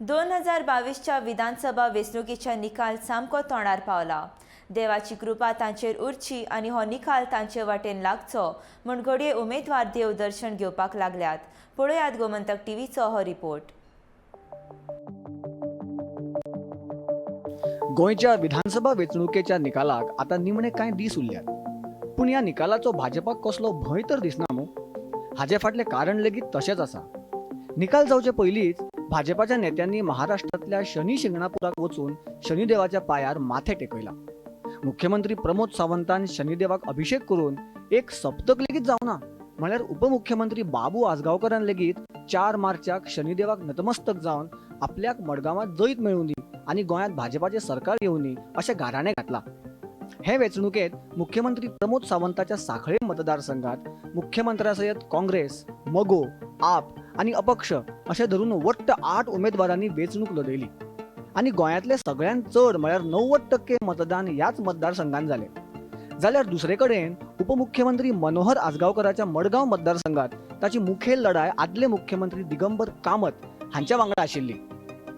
2022च्या विधानसभा वेंचणुकेच्या निकाल सामको तोंडार पावला. देवाची कृपा तांचेर उरची आनी हो निकाल तांचे वाटेन लागचो म्हूण घडये उमेदवार देव दर्शन घेवपाक लागल्यात. पळयात गोमंतक टीव्हीचो हो रिपोर्ट. गोंयच्या विधानसभा वेंचणुकेच्या निकालाक आतां निमणे कांय दीस उरल्यात, पूण ह्या निकालाचो भाजपाक कसलो भंय तर दिसना मूं? हाजे फाटलें कारण लेगीत तशेंच आसा. निकाल जावचे पयलींच भाजपाच्या नेत्यांनी महाराष्ट्रांतल्या शनी शिंगणापुराक वचून शनिदेवाच्या पांयार माथें टेकयलां. मुख्यमंत्री प्रमोद सावंतान शनिदेवाक अभिशेक करून एक सप्तक लेगीत जावना म्हळ्यार उपमुख्यमंत्री बाबू आजगांवकारान लेगीत 4 मार्चाक शनिदेवाक नतमस्तक जावन आपल्याक मडगांवांत जैत मेळूं दी आनी गोंयांत भाजपाचें सरकार येवनी अशें गाराणें घातलां. हे वेंचणुकेंत मुख्यमंत्री प्रमोद सावंताच्या सांखळे मतदारसंघात मुख्यमंत्र्या सयत काँग्रेस, मगो, आप आनी अपक्ष अशें धरून वट्ट 8 उमेदवारांनी वेंचणूक लढयली आनी गोंयांतले सगळ्यांत चड म्हळ्यार 90% मतदान ह्याच मतदारसंघात जालें. जाल्यार दुसरे कडेन उपमुख्यमंत्री मनोहर आजगांवकाराच्या मडगांव मतदारसंघात ताची मुखेल लढाय आदले मुख्यमंत्री दिगंबर कामत हांच्या वांगडा आशिल्ली.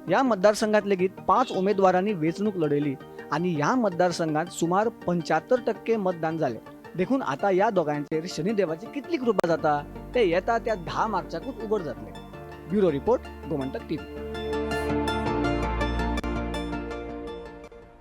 ह्या मतदारसंघात लेगीत 5 उमेदवारांनी वेंचणूक लढयली आनी ह्या मतदारसंघात सुमार 75% मतदान जालें. देखून आतां ह्या दोगांचेर शनिदेवाची कितली कृपा जाता ते येता त्या 10 मार्चाकूच उगड जातलें. Bureau report, Gomantak TV.